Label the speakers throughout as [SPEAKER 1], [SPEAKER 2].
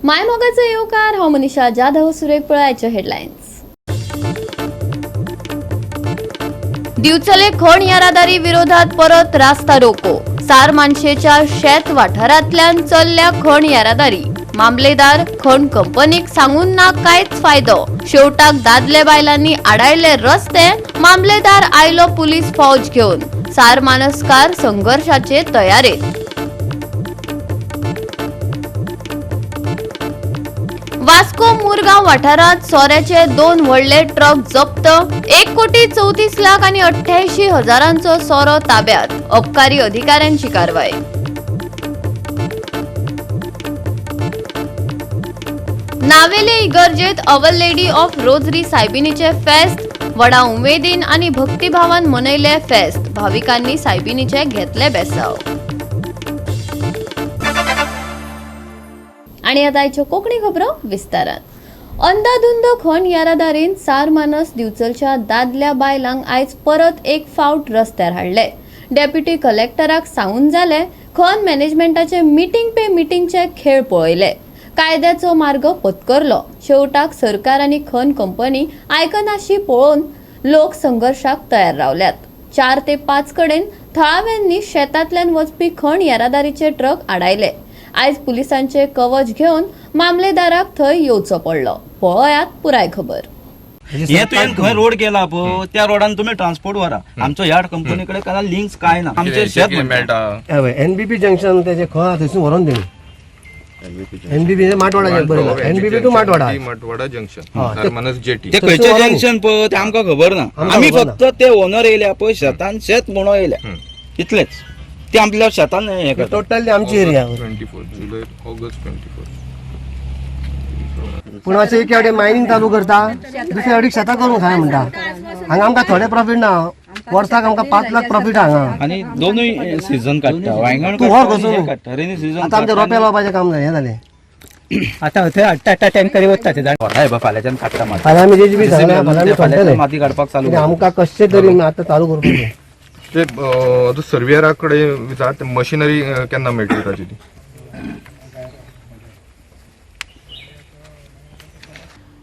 [SPEAKER 1] मायमोगाचो येवकार. हांव मनीषा जाधव. सुरेख पळयाचे हेडलायन्स. दिवचले खण येरादारी विरोधात परत रास्ता रोको. सार मानशेच्या शेत वाठारांतल्यान चल्ल्या खण येरादारी. मामलेदार खण कंपनीक सांगून ना कांयच फायदो. शेवटाक दादले बायलांनी आडायले रस्ते. मामलेदार आयलो पुलीस फौज घेवन. सार मानसकार संघर्षाचे तयारेत. वास्को मुरगांव वाठारात सोऱ्याचे दोन व्हडले ट्रक जप्त. 1 कोटी 34 लाख आणि 88 हजारांचो सोरो ताब्यात. अबकारी अधिकाऱ्यांची कारवाई. नावेले इगर्जेत our lady of rosary सायबिनीचे फेस्त व्हडा उमेदीन आणि भक्तिभावान मनयले फेस्त. भाविकांनी सायबिनीचे घेतले बेसाव. आणि आता आयच्यो कोंकणी खबरो विस्तारान. अंदाधुंद खण येरादारीन सार मानस दिवचलच्या दादल्या बायलांक आयज परत एक फावट रस्त्यार हाडले. डेप्युटी कलेक्टराक सांगून जाले, खण मॅनेजमेंटाचे मिटींग पे मिटींगचे खेळ पळयले, कायद्याचो मार्ग पत्करलो. शेवटाक सरकार आनी खण कंपनी आयकनाशी पळोवन लोक संघर्शाक तयार रावल्यात. 4 ते 5 कडेन थळाव्यांनी शेतांतल्यान वचपी खण येरादारीचे ट्रक आडायले. आयज पुलिसांचे कवच घेवन मामलेदाराक थंय येवचो पडलो. पळयात पुराय खबर.
[SPEAKER 2] हे तुवें खंय रोड केला पळय, त्या रोडान तुमी ट्रान्सपोर्ट व्हरा. आमचो यार्ड कंपनी कडेन काय लिंक्स काय ना. आमचे शेत
[SPEAKER 3] कितें
[SPEAKER 2] म्हणटा.
[SPEAKER 3] मेळटा.
[SPEAKER 4] हय, एनबीपी जंक्शन तेजे खंय आहा थंयसून व्हरोन तेणी एनबीपी माटवाडा बरयला, एनबीपी टू माटवाडा.
[SPEAKER 3] मटवाडा जंक्शन.
[SPEAKER 4] हा,
[SPEAKER 3] करमानस जेटी.
[SPEAKER 2] ते खंयचे जंक्शन पळय ते आमकां खबर ना.
[SPEAKER 4] आमकां
[SPEAKER 2] आमी
[SPEAKER 4] खबर ना.
[SPEAKER 2] फक्त ते ओनर येयल्या पळय, शेतान शेत म्हणून येयल्या इतलेच. ते आपल्या शेतान हे करता.
[SPEAKER 4] टोटली आमची एरिया.
[SPEAKER 3] 24 जुलै, ऑगस्ट 24.
[SPEAKER 4] पूण अशें एक वाटे मायनींग चालू करता, दुसऱ्या वाटेक शेतां करूंक जाय म्हणटा. हांगा आमकां थोडे प्रॉफीट ना, वर्साक आमकां 5 लाख प्रॉफीट हांगा.
[SPEAKER 2] आनी दोनूय सीझन काडटा, वांयगण
[SPEAKER 4] तूं व्हर कसो?
[SPEAKER 2] काडटा, रेनी सीझन.
[SPEAKER 4] आतां आमचें रोपे लावपाचें काम जालें, हें जालें.
[SPEAKER 5] आता थंय हाडटा हाडटा टँकर वता ते.
[SPEAKER 2] हय, फाल्यांच्यान काडटा माती.
[SPEAKER 4] फाल्यां आमी जेजीबी सांगल्या, फाल्यां आमी खणटले.
[SPEAKER 2] माती काडपाक चालू.
[SPEAKER 4] कित्याक आमकां कशें तरी आतां चालू करपाचें.
[SPEAKER 3] ते आतां सर्वियरा कडेन विचार, ते मशिनरी केन्ना मेळटली ताची ती.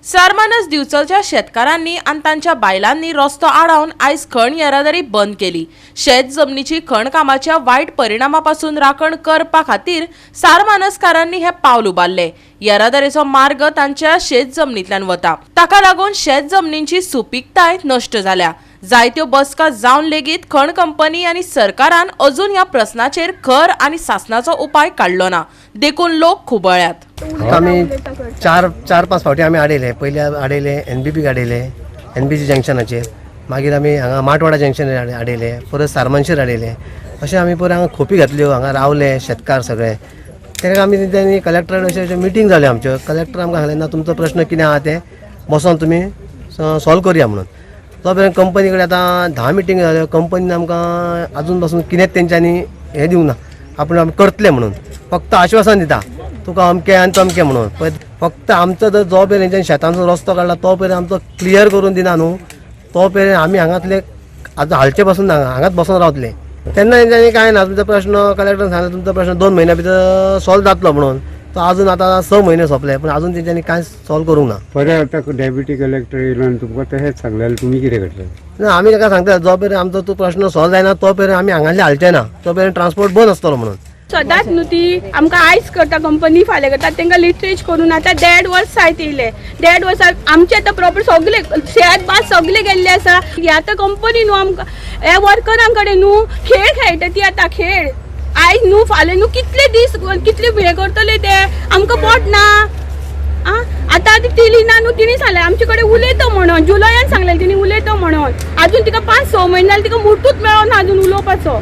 [SPEAKER 6] सरमानस दिवचलच्या शेतकारांनी आनी तांच्या बायलांनी रस्तो आडावन आयज खण येरादारी बंद केली. शेत जमनीची खणकामाच्या वायट परिणामा पासून राखण करपा खातीर सारमानसकारांनी हे पावल उबारले. येरादारीचो मार्ग तांच्या शेत जमनींतल्यान वता. ताका लागून शेत जमनींची सुपीकताय नश्ट जाल्या. जायत्यो बसका जावन लेगीत खण कंपनी आनी सरकारान अजून ह्या प्रस्नाचेर खर आनी सासणाचो उपाय काडलो ना. देखून लोक खुबळ्यात.
[SPEAKER 4] आमी चार चार पांच फावटी आमी आडयले. पयले आडयले एनबीपीक आडयले, एनबीसी जंक्शनाचेर. मागीर आमी हांगा माटवाडा जंक्शनार आडयले, परत सारमानशेर आडयले. अशें आमी परत हांगा खोपी घातल्यो, हांगा रावले शेतकार सगळे. तेका आमी तेंच्यांनी कलेक्टरान अशें अशें मिटींग जाल्यो आमच्यो. कलेक्टर आमकां सांगलें, ना, तुमचो प्रश्न कितें आहा तें बसोन तुमी सॉल्व करया म्हणून. तो मेरेन कंपनी कडेन आतां 10 मिटींग जाल्यो. कंपनीन आमकां आजून पासून कितेंच तेंच्यांनी हें दिवंक ना. आपूण आमी करतले म्हणून फक्त आश्वासन दिता, तुका अमकें आनी तमकें म्हणून. पळय, फक्त आमचो जर जो मेरेन तेंच्यांनी शेतांचो रस्तो काडला तो मेरेन आमचो क्लियर करून दिना न्हू, तो मेरेन आमी हांगातले आतां हालचे पासून ना, हांगाच बसून रावतले. तेन्ना तेंच्यांनी कांय ना, तुमचो प्रश्न, कलेक्टरान सांगलें, तुमचो प्रश्न 2 म्हयन्या भितर सॉल्व जातलो म्हणून. तो आजून आतां 6 म्हयने सोंपले, पूण आजून तेंच्यांनी कांय सॉल्व करूंक ना.
[SPEAKER 7] परत आतां डेप्युटी कलेक्टर येयलो आनी तुमकां तशेंच सांगलें जाल्यार तुमी कितें करतले?
[SPEAKER 4] ना, आमी ताका सांगता, जो मेरेन आमचो तो प्रश्न सॉल्व जायना तो मेरेन आमी हांगासले हालचे ना, तो मेरेन ट्रान्सपोर्ट बंद आसतलो म्हणून.
[SPEAKER 8] सदांच न्हू ती आमकां आयज करता कंपनी, फाल्यां करता. तांकां लिटरेज करून आतां देड वर्स जायत येयले. देड वर्सां आमचे आतां प्रॉपर सगळे शेत भात सगळे गेल्ले आसा. ही आतां कंपनी न्हू आमकां हे वर्करां कडेन न्हू खेळ खेळटा ती आतां. खेळ आयज न्हू फाल्यां न्हू, कितले दीस कितले हे करतले ते. आमकां पोट ना. आं, आतां ती तिली ना न्हू, तिणी सांगलें आमचे कडेन उलयता म्हणून. जुलयान सांगलें तिणी उलयता म्हणून. अजून तिका 5-6 म्हयने जाले, तिका मुर्तूच मेळोना ना अजून उलोवपाचो.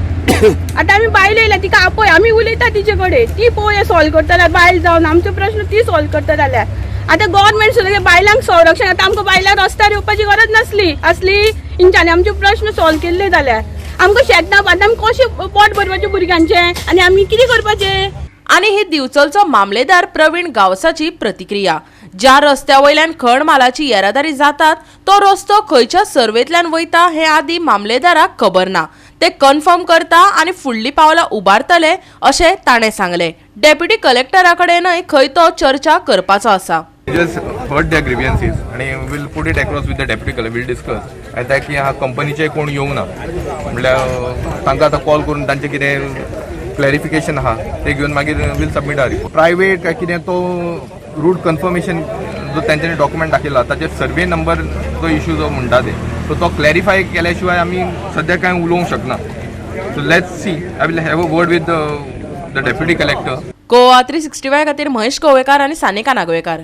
[SPEAKER 8] आतां आमी बायल येयल्या, तिका आपय, आमी उलयता तिचे कडेन. ती पळोवया सॉल्व करता जाल्यार, बायल जावन आमचे प्रश्न ती सॉल्व करता जाल्यार. आतां गव्हर्मेंट सुद्दां बायलांक संरक्षण. आतां आमकां बायलांक रस्त्यार येवपाची गरज नासली आसली इंच्यानी आमचे प्रश्न सॉल्व केल्ले जाल्यार. आमकां शेत ना, आतां आमी कशें पोट भरपाचें भुरग्यांचें आनी आमी कितें करपाचें?
[SPEAKER 6] आणि ही दिवचलचो मामलेदार प्रवीण गावसाची प्रतिक्रिया. ज्या रस्त्या वयल्यान खण मालाची येरादारी जातात तो रस्तो खंयच्या सर्वेंतल्यान वयता हे आदी मामलेदाराक खबर ना. ते कन्फर्म करता आनी फुडली पावलां उबारतले अशें ताणें सांगलें. डेप्युटी कलेक्टरा कडेनय खंय तो चर्चा करपाचो आसा.
[SPEAKER 3] Just heard their grievances आणि we'll put it across with the deputy collector, we'll discuss. आनी त्या की हा कंपनीचे कोण येवंक ना म्हणल्यार तांकां आतां कॉल करून तांचें कितें क्लॅरिफिकेशन आहा तें घेवन मागीर we'll submit our report. Private काय कितें तो रूट कन्फर्मेशन जो तांच्यांनी डॉक्युमेंट दाखयला ताचेर सर्वे नंबर जो इशू जो म्हणटा ते, सो तो क्लॅरिफाय केल्या शिवाय आमी सद्या कांय उलोवंक शकना. So let's see, I will have a word with the deputy collector.
[SPEAKER 6] Goa 365 खातीर महेश गोवेकार आनी सानिका नागवेकार.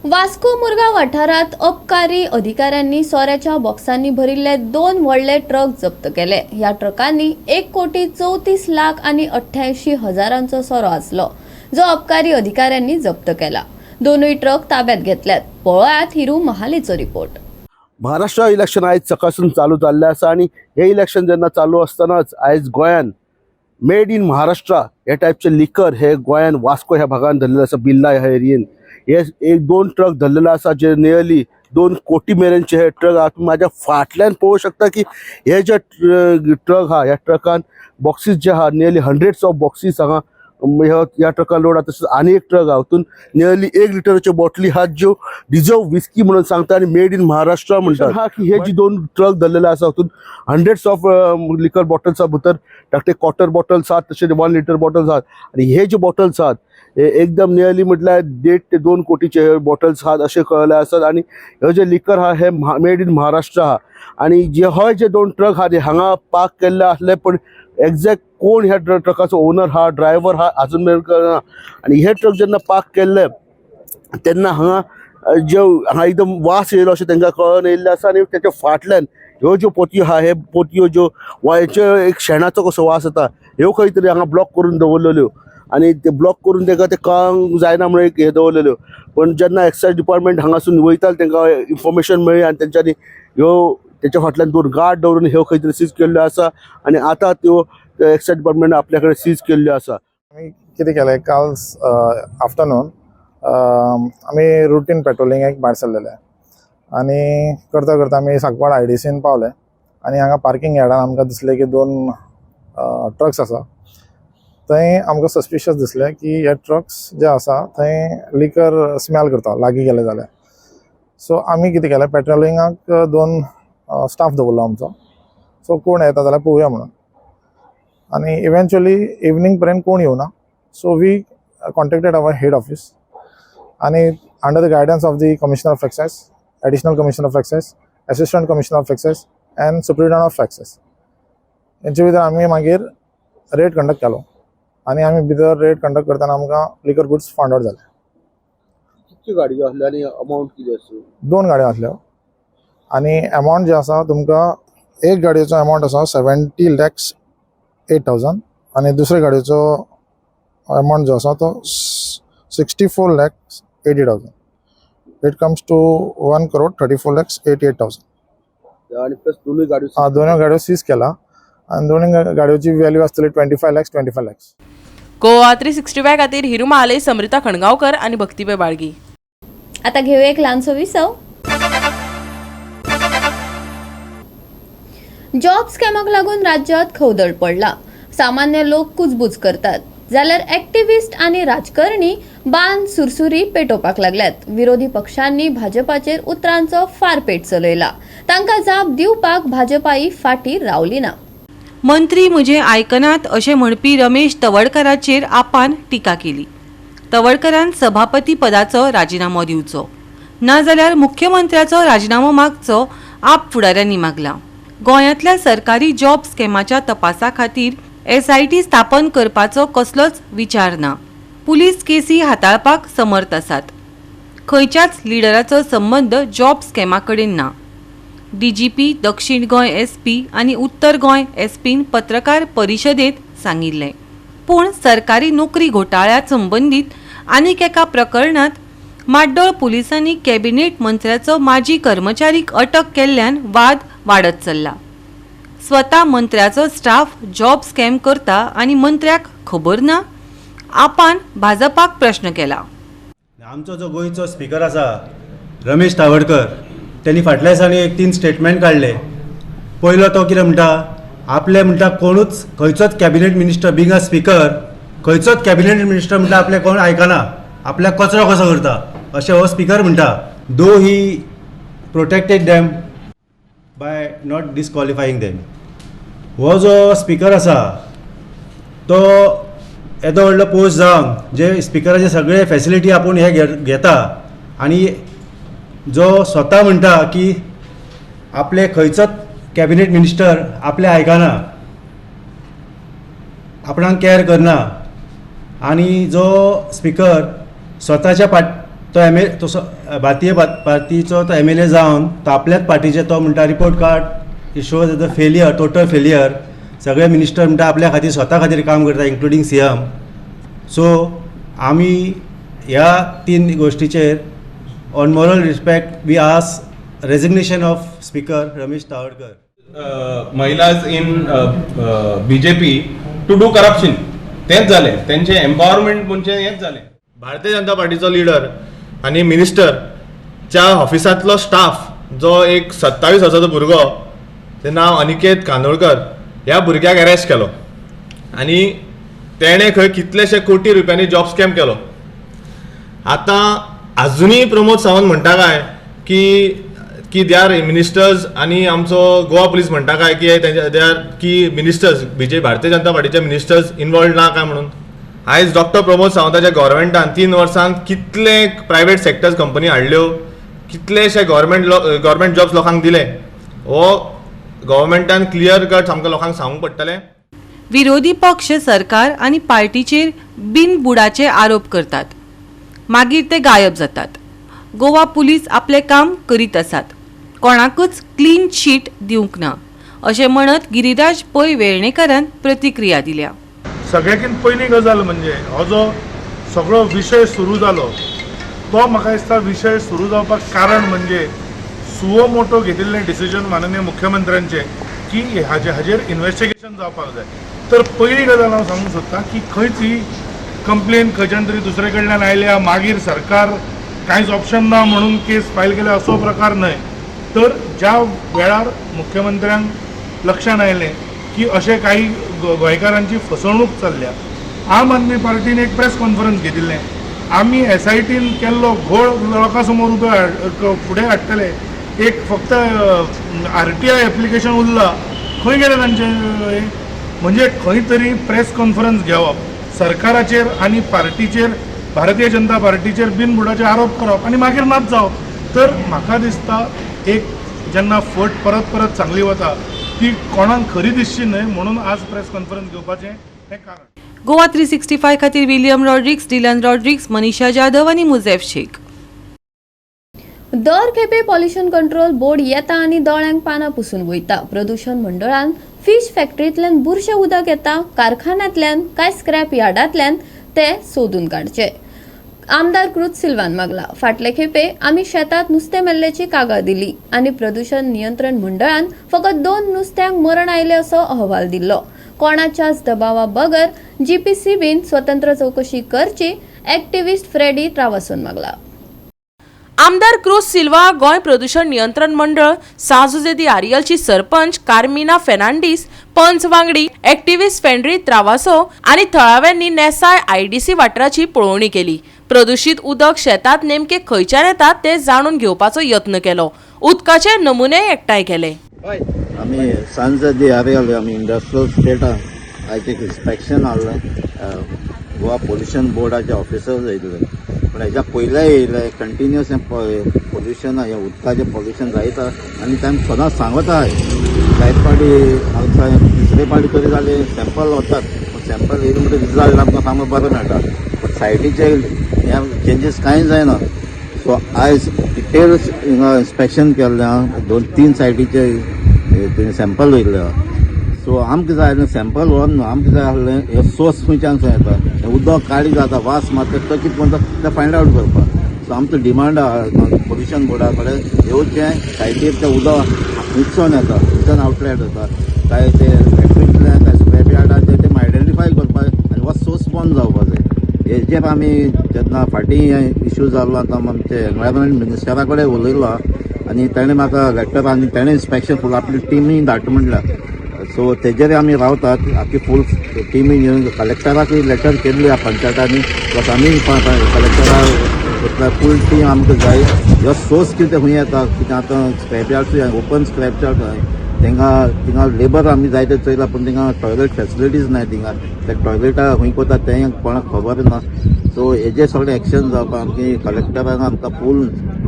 [SPEAKER 1] वास्को मुरगांव वाठारांत अबकारी अधिकाऱ्यांनी सोऱ्याच्या बॉक्सांनी भरिल्ले 2 व्हडले ट्रक जप्त केले. ह्या ट्रकांनी 1,34,88,000 सोरो आसलो, जो अबकारी अधिकाऱ्यांनी जप्त केला. दोनूय ट्रक ताब्यात घेतल्यात. पळयात हिरू महालेचो रिपोर्ट.
[SPEAKER 9] महाराष्ट्र इलेक्शन आयज सकाळसून चालू जाल्लें आसा आनी हें इलेक्शन जेन्ना चालू आसतनाच आयज गोंयान मेड इन महाराष्ट्र हे टायपचे लिकर हे गोंयान वास्को ह्या भागान धरलेलें आसा. बिल्ला ह्या एरियेन हे 1-2 ट्रक धरलेले आसा, जे नियरली 2 कोटी मेरेनचे हे ट्रक आहा. तुमी म्हाज्या फाटल्यान पळोवंक शकता की हे जे ट्रक आहा, ह्या ट्रकान बॉक्सीस जे आहा, नियरली हंड्रेड्स ऑफ बॉक्सीस हांगा ह्या ट्रकान लोड आहा. तशेंच आनी एक ट्रक आहा, तितून नियरली 1 लिटराच्यो बॉटली आहात, ज्यो रिजर्व विस्की म्हणून सांगता आनी मेड इन महाराष्ट्र म्हणटात. हा की हे जी 2 ट्रक धरलेले आसा, तितून हंड्रेड्स ऑफ लिकर बॉटल्स आहा, भितर धाकटे क्वॉर्टर बॉटल्स आहात, तशेंच 1 लिटर बॉटल्स आहात. आनी हे जे बॉटल्स आहात हे एकदम नियरली म्हटल्यार 1.5 ते 2 कोटीचे हे बॉटल्स आहात अशें कळ्ळें आसात. आनी हे जे लिकर आहा हे मेड इन महाराष्ट्र आहा. आनी जे हय जे 2 ट्रक आहा ते हांगा पार्क केल्ले आसले, पण एग्जॅक्ट कोण ह्या ट्रकाचो ओनर हा, ड्रायव्हर हा, अजून मेरेन कळना. आनी हे ट्रक जेन्ना पार्क केल्ले तेन्ना हांगा जे हांगा एकदम वास येयलो अशें तांकां कळोन येयल्लें आसा. आनी तेच्या फाटल्यान ह्यो ज्यो पोतयो आहा, हे पोतयो ज्यो वायचे एक शेणाचो कसो वास येता, ह्यो खंय तरी हांगा ब्लॉक करून दवरलेल्यो आनी ते ब्लॉक करून तांकां ते कळोंक जायना म्हणून एक हे दवरलेल्यो. पण जेन्ना एक्सायज डिपार्टमेंट हांगासून वयताले तांकां इन्फॉर्मेशन मेळ्ळी आनी तेंच्यांनी ह्यो तेच्या फाटल्यान 2 गार्ड दवरून ह्यो खंय तरी सीज केल्ल्यो आसा. आनी आतां त्यो एक्सायज डिपार्टमेंट आपल्या कडेन सीज केल्ल्यो आसा.
[SPEAKER 10] आमी कितें केलें काल आफ्टरनून आमी रुटीन पेट्रोलिंगाक भायर सरलेले आनी करता करता आमी सांकवाळ आयडीसीन पावले आनी हांगा पार्किंग यार्डान आमकां दिसलें की 2 ट्रक्स आसा. थंय आमकां सस्पिशियस दिसलें की हे ट्रक्स जे आसा थंय लिकर स्मेल करता लागीं गेले जाल्यार. सो आमी कितें केलें, पेट्रोलिंगाक 2 स्टाफ दवरलो आमचो, सो कोण येता जाल्यार पळोवया म्हणून. आनी इवेंच्युअली इवनींग पर्यंत कोण येवना. So we contacted our head office आनी under the guidance of the commissioner of excise, additional commissioner of excise, assistant commissioner of excise and superintendent of excise हेंचे भितर आमी मागीर रेड कंडक्ट केलो आनी आमी भितर रेड कंडक्ट करतना आमकां लिकर गुड्स फावंड आवट जाले.
[SPEAKER 9] कितक्यो गाडयो आसल्यो आनी अमावंट कितें आसली?
[SPEAKER 10] 2 गाडयो आसल्यो आनी एमावंट जे आसा तुमकां एक गाडयेचो एमावंट आसा 70,08,000 आनी दुसरे गाडयेचो एमावंट जो आसा तो 64,80,000. It comes to 1,34,88,000.
[SPEAKER 9] आनी प्लस दोनूय गाडयो
[SPEAKER 10] हा, दोनूय गाडयो सीज केला आनी दोनूय गाडयोची व्हॅल्यू आसतली 25 lakhs 25 lakhs.
[SPEAKER 6] Goa 365 खातीर हिरू महाले, समृता खणगांवकर आनी भक्तिबे बाळगी.
[SPEAKER 1] आता घेऊया एक ल्हानसो विसव. जॉब स्कॅमाक लागून राज्यात खवदळ पडला. सामान्य लोक कुजबूज करतात, जाल्यार ॲक्टिव्हिस्ट आनी राजकारणी बान सुरसुरी पेटोवपाक लागल्यात. विरोधी पक्षांनी भाजपाचेर उतरांचो फारपेट चलयला. तांकां जाप दिवपाक भाजपाई फाटीं रावली ना.
[SPEAKER 11] मंत्री म्हजें आयकनात अशें म्हणपी रमेश तवडकाराचेर आपान टिका केली. तवडकारान सभापती पदाचो राजिनामो दिवचो, नाजाल्यार मुख्यमंत्र्याचो राजिनामो मागचो आप फुडाऱ्यांनी मागला. गोंयांतल्या सरकारी जॉब स्कॅमाच्या तपासा खातीर एसआयटी स्थापन करपाचो कसलोच विचार ना. पुलीस केसी हाताळपाक समर्थ आसात. खंयच्याच लिडराचो संबंद जॉब स्कॅमा कडेन ना. डीजीपी, दक्षिण गोंय एसपी आनी उत्तर गोंय एसपीन पत्रकार परिशदेंत सांगिल्लें. पूण सरकारी नोकरी घोटाळ्या संबंदीत आनीक एका प्रकरणांत माड्डोळ पुलिसांनी कॅबिनेट मंत्र्याचो माजी कर्मचारीक अटक केल्ल्यान वाद वाडत चल्ला. स्वता मंत्र्याचो स्टाफ जॉब स्कॅम करता आनी मंत्र्याक खबर ना? आपान भाजपाक प्रश्न केला.
[SPEAKER 12] आमचो जो गोंयचो स्पिकर आसा रमेश तावडकर, त्यांनी फाटल्या दिसांनी एक 3 स्टेटमेंट काडले. पयलो तो कितें म्हणटा, आपले म्हणटा कोणूच खंयचोच cabinet minister, being a speaker, खंयचोच कॅबिनेट मिनिस्टर म्हणटा आपले कोण आयकना, आपल्याक कचरो कसो करता अशें हो स्पिकर म्हणटा. Though he protected them by not disqualifying them. हो जो स्पिकर आसा तो येदो व्हडलो पोस्ट जावन जे स्पिकराचे सगळे फेसिलिटी आपूण हे घेता आनी जो स्वता म्हणटा की आपले खंयचोच कॅबिनेट मिनिस्टर आपले आयकना, आपणाक कॅर करना, आनी जो स्पिकर स्वताच्या पाट तो एम एल तो भारतीय पार्टीचो तो एमएलए जावन तो आपल्याच पार्टीचे तो म्हणटा report card shows the failure, total failure. सगळे मिनिस्टर म्हणटा आपल्या खातीर, स्वता खातीर काम करता, इन्क्लुडींग सीएम. सो आमी ह्या तीन गोश्टीचेर on moral respect we ask resignation of Speaker Ramesh Tawadkar.
[SPEAKER 13] महिलाज in BJP to do corruption, तेंच जालें तेंचें एम्पावरमेंट म्हणजे हेंच जालें.
[SPEAKER 14] भारतीय जनता पार्टीचो लिडर आनी मिनिस्टरच्या ऑफिसांतलो स्टाफ जो एक 27 वर्साचो भुरगो, तें नांव अनिकेत कांदोळकर, ह्या भुरग्याक अरेस्ट केलो आनी तेणें खंय कितलेशे कोटी रुपयांनी जॉब स्कॅम केलो. आतां आजुनूय प्रमोद सावंत म्हणटा काय की they are ministers आनी आमचो गोवा पुलीस म्हणटा काय की तेंच्या they are की मिनिस्टर्स बीजे भारतीय जनता पार्टीचे मिनिस्टर्स इनवॉल्ड ना काय म्हणून. आयज डॉक्टर प्रमोद सावंताच्या गव्हर्मेंटान 3 वर्सांत कितले प्रायवेट सेक्टर्स कंपनी हाडल्यो, कितलेशे गव्हर्मेंट जॉब्स लोकांक दिले, हो गव्हर्मेंटान क्लियर कट आमकां लोकांक सांगूंक पडटलें.
[SPEAKER 11] विरोधी पक्ष सरकार आनी पार्टीचेर बिनबुडाचे आरोप करतात, मागीर ते गायब जातात. गोवा पुलीस आपलें काम करीत आसात, कोणाकूच क्लीन चीट दिवंक ना अशें म्हणत गिरिराज पै वेर्णेकरान प्रतिक्रिया दिल्या.
[SPEAKER 15] सगळ्याकीन पयली गजाल म्हणजे हो जो सगळो विशय सुरू जालो तो म्हाका दिसता विशय सुरू जावपाक कारण म्हणजे सुओ मोटो घेतिल्लें डिसिजन माननीय मुख्यमंत्र्यांचें की हाजेर इन्वेस्टिगेशन जावपाक जाय. तर पयली गजाल हांव सांगूंक सोदतां की खंयच ही कंप्लेन खंयच्यान तरी दुसरे कडल्यान आयल्या, मागीर सरकार कांयच ऑप्शन ना म्हणून केस फायल केल्या असो प्रकार न्हय. तर ज्या वेळार मुख्यमंत्र्यांक लक्षांत आयलें की अशें काही गोंयकारांची फसवणूक चल्ल्या, आम आदमी पार्टीन एक प्रेस कॉन्फरन्स घेतिल्लें, आमी एसआयटीन केल्लो घोळ लोकां समोर उबे फुडें हाडटले, एक फक्त आरटीआय एप्लिकेशन उरलां. खंय गेलें तांचें? म्हणजे खंय तरी प्रेस कॉन्फरन्स घेवप, सरकाराचेर आनी पार्टीचेर, भारतीय जनता पार्टीचेर बिनबुडाचे आरोप करप आनी मागीर नाच जावप. तर म्हाका दिसता एक जेन्ना फट परत परत सांगली वता ती कोणाक खरी दिसची न्हय म्हणून आज प्रेस कॉन्फरन्स घेवपाचें हें कारण.
[SPEAKER 11] गोवा 365 खातीर विलियम रॉड्रिक्स, डिलन रॉड्रिक्स, मनीषा जाधव आनी मुझेफ शेख.
[SPEAKER 1] दर खेपे पॉल्युशन कंट्रोल बोर्ड येता आनी दोळ्यांक पानां पुसून वयता. प्रदूशण मंडळान फिश फॅक्टरींतल्यान बुरशें उदक येता, कारखान्यांतल्यान काय स्क्रॅप यार्डांतल्यान ते सोदून काडचे, आमदार क्रुज सिल्वान मागला. फाटले खेपे आमी शेतात नुस्तें मेल्ल्याची कागाळ दिली आनी प्रदूशण नियंत्रण मंडळान फकत 2 नुस्त्यांक मरण आयलें असो अहवाल दिल्लो. कोणाच्याच दबावा बगर जीपीसीबीन स्वतंत्र चौकशी करची, एक्टिव्हिस्ट फ्रेडी ट्रावासून मागला.
[SPEAKER 6] आमदार क्रूज सिल्वा, गोंय प्रदूशण नियंत्रण मंडळ, सांत जुझे दी आरियलची सरपंच कार्मिना फेर्नांडीस, पंच वांगडी, एक्टिव्हिस्ट फेंड्री त्रावासो आनी थळाव्यांनी नेसाय आयडीसी वाठाराची पळोवणी केली. प्रदूशीत उदक शेतात नेमके खंयच्यान येता ते जाणून घेवपाचो यत्न केलो. उदकाचे नमुने एकठांय केले.
[SPEAKER 16] आमी सांत दी आरियल आमी इंडस्ट्रियल स्टेटान आयज एक इन्स्पेक्शन आहलें. गोवा पोल्युशन बोर्डाचे ऑफिसर्स येयल्ले, पूण हेज्या पयलें येयले. कंटिन्युअस हें पोल्युशन, हें उदकाचें पोल्युशन जायत आनी तांकां सदांच सांगत आहाय. जायत फावटी हांगा दुसरे फावटी तरी जालें सॅम्पल वतात, पूण सॅम्पल येयले म्हणटकीर रिजल्ट आमकां सामको बरो मेळटा, पूण सायटीचे हे चेंजीस कांय जायना. सो आयज डिटेल हिंगा इन्स्पेक्शन केल्लें आहा. 2-3 सायटीचे तुवें सॅम्पल वयले आहा. सो आमकां जाय आसलें सॅम्पल व्हर न्हू, आमकां जाय आसलें हे सोर्स खंयच्यान येता, हें उदक काळी जाता, वास मारता, तो कितें म्हणटा तें फायंड आवट करपाक. सो आमचो डिमांड आहा पोल्युशन बोर्डा कडेन येवचें, सायटीर तें उदक खंयच्यान येता, खंयच्यान आउटलेट जाता, काय ते फॅक्ट्रींतल्यान काय स्क्रॅप यार्डाचे, ते आयडेंटिफाय करपाक आनी हो सोर्स बंद जावपा जाय. हेजेर आमी जेन्ना फाटीं इशू जाल्लो आतां आमचे एनवायरमेंट मिनिस्टरा कडेन उलयलो. आनी तेणें म्हाका लेटर आनी तेणें इन्स्पेक्शन फूल आपली टिमी धाडटा म्हणल्या. सो तेजेर आमी रावतात, आख्खी फूल टिमी घेवन कलेक्टराकूय लेटर केल्ली आहा पंचायतांनी, प्लस आमी कलेक्टराक फूल टीम आमकां जाय. ह्यो सोर्स कितें खंय येता, कितें आतां scrap yard, open scrap yard तेंगा थिंगा लेबर आमी जायते चोयला, पूण थिंगा टॉयलेट फेसिलिटीज नाय. थिंगा ते टॉयलेटां खंय कोता तें कोणाक खबर ना. सो हेजे सगळे एक्शन जावपाक आमची कलेक्टरान आमकां फूल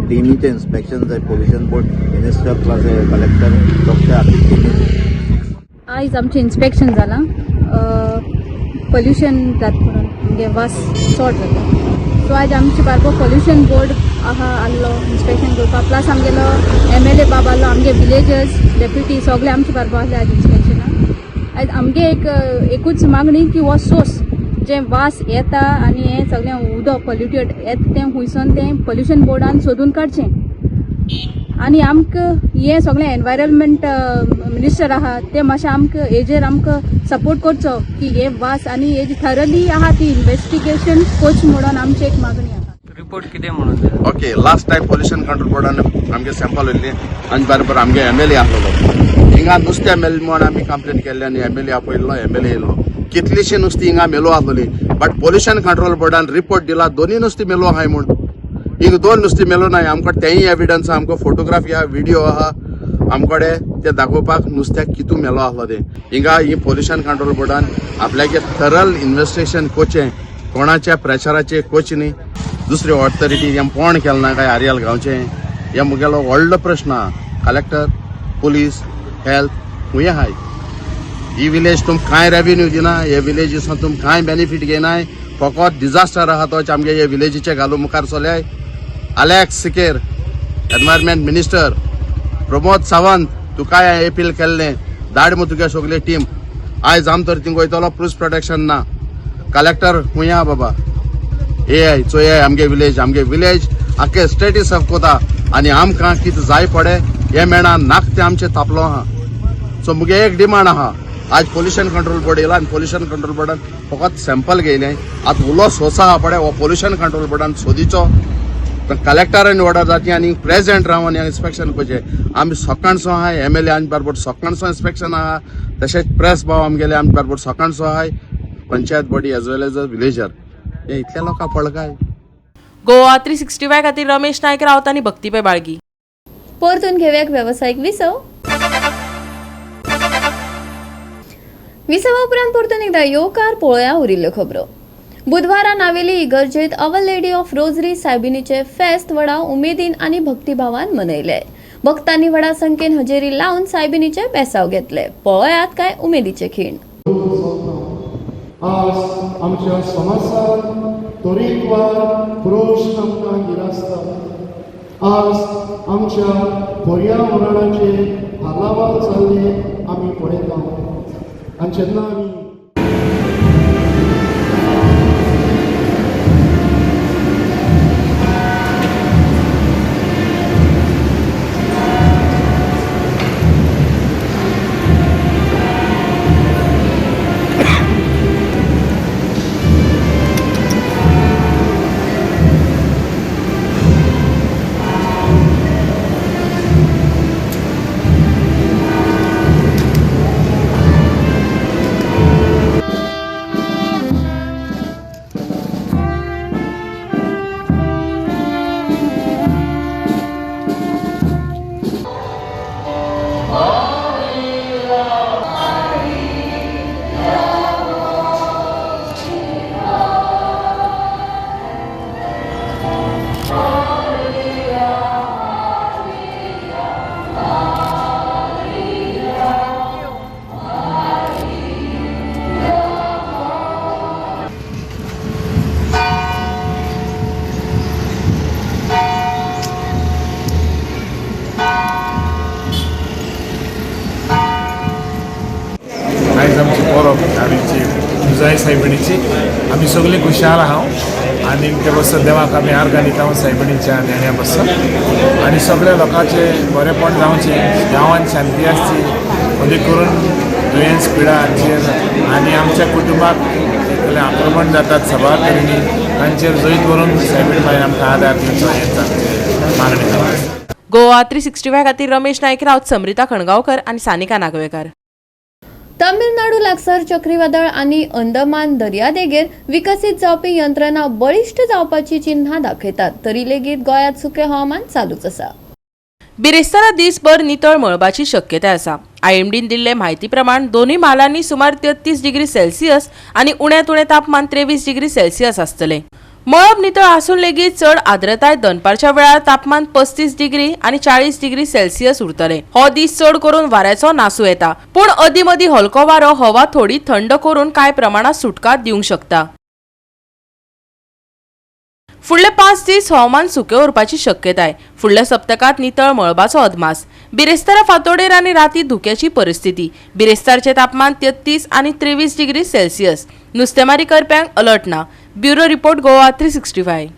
[SPEAKER 16] टिमीचें इन्स्पेक्शन जाय, pollution board minister plus collector सगळे आख्खी टिमी.
[SPEAKER 17] आयज आमचें इन्स्पेक्शन जालां, पोल्युशन जाता म्हणून आमगे वास चड जाता. सो आयज आमचे बारबो पोल्युशन बोर्ड आहा आसलो इन्स्पेक्शन करपाक, प्लस आमगेलो एमएलए बाब आसलो, आमगे विलेजर्स डेप्युटी सगळे आमचे बारबो आसले आयज इन्स्पेक्शनाक. आयज आमगे एक एकूच मागणी की हो सोर्स जें वास येता आनी हें सगळें उदक पोल्युटेड येता तें हुंयसोन तें पोल्युशन बोर्डान सोदून काडचें. आनी आमकां हें सगळें एनवायरमेंट मिनिस्टर आहा ते मातशें आमकां हेजेर आमकां सपोर्ट करचो की हे वास आनी हेजी थरली आहा ती इन्वेस्टिगेशन करची म्हणून आमची एक मागणी आहा.
[SPEAKER 18] रिपोर्ट कितें म्हणून?
[SPEAKER 19] Okay, last time pollution control बोर्डान आमगे सॅम्पल व्हेल्ली आनी बरोबर आमगे एमएलए आसलेलो. हिंगा नुस्त्या मेल म्हण आमी कंप्लेन केल्ली आनी एमएलए आपयल्लो, एमएलए येयल्लो. कितलीशीं नुस्तीं हिंगा मेलो आसलोली, बट पोल्युशन कंट्रोल बोर्डान रिपोर्ट दिला दोनी नुस्तीं मेलो आहाय म्हूण. हिंगा दोन नुस्तीं मेलो नाय. आमकां तेंय एविडन्स, आमकां फोटोग्राफी आहा, व्हिडियो आहा आमकडे ते दाखोवपाक नुस्त्याक कितू मेलो आसलो तें. हिंगा ही पोल्युशन कंट्रोल बोर्डान आपल्यागे थरल इन्वेस्टिगेशन कोचें, कोणाच्या प्रेशराचेर कोचें न्ही. दुसरी ऑथॉरिटी हें कोण केलें ना काय आर्यल गांवचें, हें मुगेलो व्हडलो प्रश्न आहा. कलेक्टर, पुलीस, हेल्थ खूंय आहाय? ही विलेज तुमकां कांय रेवेन्यू दिना, हे विलेजीसान तुमकां कांय बेनिफीट घेयनाय, फकत डिजास्टर आहा तो आमगे हे विलेजीचे घालू मुखार चलयाय. अलेक्स सिकेर, एनवायरमेंट मिनिस्टर, प्रमोद सावंत, तुकाय हांवें अपील केल्लें, धाड मु तुगे सगली टीम. आयज आम तर थिंग वयतलो, पुलीस प्रोटेक्शन ना. कलेक्टर खूंय आहा बाबा? येयाय चोयाय आमगे विलेज, आमगे विलेज आख्खे स्टेटी सफकोता आनी आमकां कितें जाय पडे हें मेळना, नाक तें आमचें तापलो आहा. सो मुगे एक डिमांड आहा, आज पोल्युशन कंट्रोल बोर्ड येयला आनी पोल्युशन कंट्रोल बोर्डान फकत सॅम्पल घेयलें. आतां उलो सोर्स आहा पळय हो पोल्युशन कंट्रोल बोर्डान सोदीचो, कलेक्टरान ऑर्डर जाती आनी प्रेजेंट रावन इन्स्पेक्शन करचें. आमी सकाळचो आहाय, एमएलए आमचे बरोबर सकाळचो इन्स्पेक्शन आहा, तशेंच प्रेस भाव आमगेले आमचे बरोबर सकाळचो आहाय, panchayat body as well as a villager, हे इतल्या लोकांक पळकाय.
[SPEAKER 6] गोवा 365 खातीर रमेश नायक रावत आनी भक्ती बाळगी.
[SPEAKER 1] परतून घेवया वेवसायीक विसव. विसवा उपरांत परतून एकदा येवकार. पळोवया उरिल्ल्यो खबरो. बुधवारा Navelim इगर्जेत our lady of rosary सायबिनीचे फेस्त व्हडा उमेदीन आनी भक्तिभावान मनयले. भक्तांनी व्हडा संख्येन हजेरी लावन सायबिनीचे बेसाव घेतले. पळयात काय उमेदीचे खीण.
[SPEAKER 20] आज आमच्या समाजात तरेकवार प्रश्न आमकां गिरासतात. आज आमच्या पर्यावरणाचे हालावाल जाल्ले आमी पळयता आनी जेन्ना आमी
[SPEAKER 15] आयज आमची परब आमीची पुजाय सायबिणीची, आमी सगळीं खुशाल आहा आनी ते पासत देवाक आमी आर्गां दिता सायबिणीच्या देण्या पासत आनी सगळ्या लोकांचें बरेंपण जावचें, गांवांत शांती आसची, अदीक करून दुयेंस पिडा हांचेर आनी आमच्या कुटुंबाक एकले आक्रमण जातात सभार तरेनी तांचेर जैत व्हरून सायबीण मागीर आमकां आदार दिवचो हेच आमचें मागणें जावन आसा.
[SPEAKER 6] गोवा 365 खातीर रमेश नायक राऊत, समरिता खणगांवकर आनी सानिका नागवेकर.
[SPEAKER 1] तमिळनाडू लागसार चक्रीवादळ आनी अंदमान दर्यादेगेर विकसीत जावपी यंत्रणा बळिश्ट जावपाची चिन्हां दाखयतात, तरी लेगीत गोंयांत सुकें हवामान चालूच आसा.
[SPEAKER 6] बिरेस्तारा दीसभर नितळ मळबाची शक्यताय आसा. आयएमडीन दिल्ले म्हायती प्रमाण दोनूय म्हालांनी सुमार 33 डिग्री सेल्सियस आनी उण्यांत उणें तापमान 23 डिग्री सेल्सियस आसतलें. मळब नितळ आसून लेगीत चड आर्द्रताय दनपारच्या वेळार तापमान 35 डिग्री आनी 40 डिग्री सेल्सियस उरतलें. हो दीस चड करून वाऱ्याचो नासूं येता, पूण अदीं मदीं हलको वारो हवा थोडी थंड करून कांय प्रमाणात सुटका दिवंक शकता. फुडले 5 दीस हवामान सुकें उरपाची शक्यताय. फुडल्या सप्तकांत नितळ मळबाचो अदमास. बिरेस्तारा फांतोडेर आनी राती धुक्याची परिस्थिती. बिरेस्तारचें तापमान 33 आनी 23 डिग्री सेल्सियस. नुस्तेमारी करप्यांक अलर्ट ना. Bureau report, Goa 365.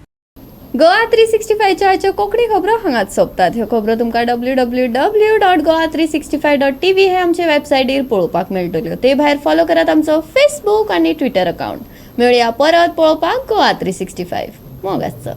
[SPEAKER 1] Goa 365च्या आयच्यो कोंकणी खबरो हांगाच सोंपतात. ह्यो खबरो तुमकां www.goa365.tv हे आमचे वेबसायटीर पळोवपाक मेळटल्यो. ते भायर फॉलो करात आमचो फेसबूक आनी ट्विटर अकावंट. मेळया परत पळोवपाक गोवा 365. मोग आसचो.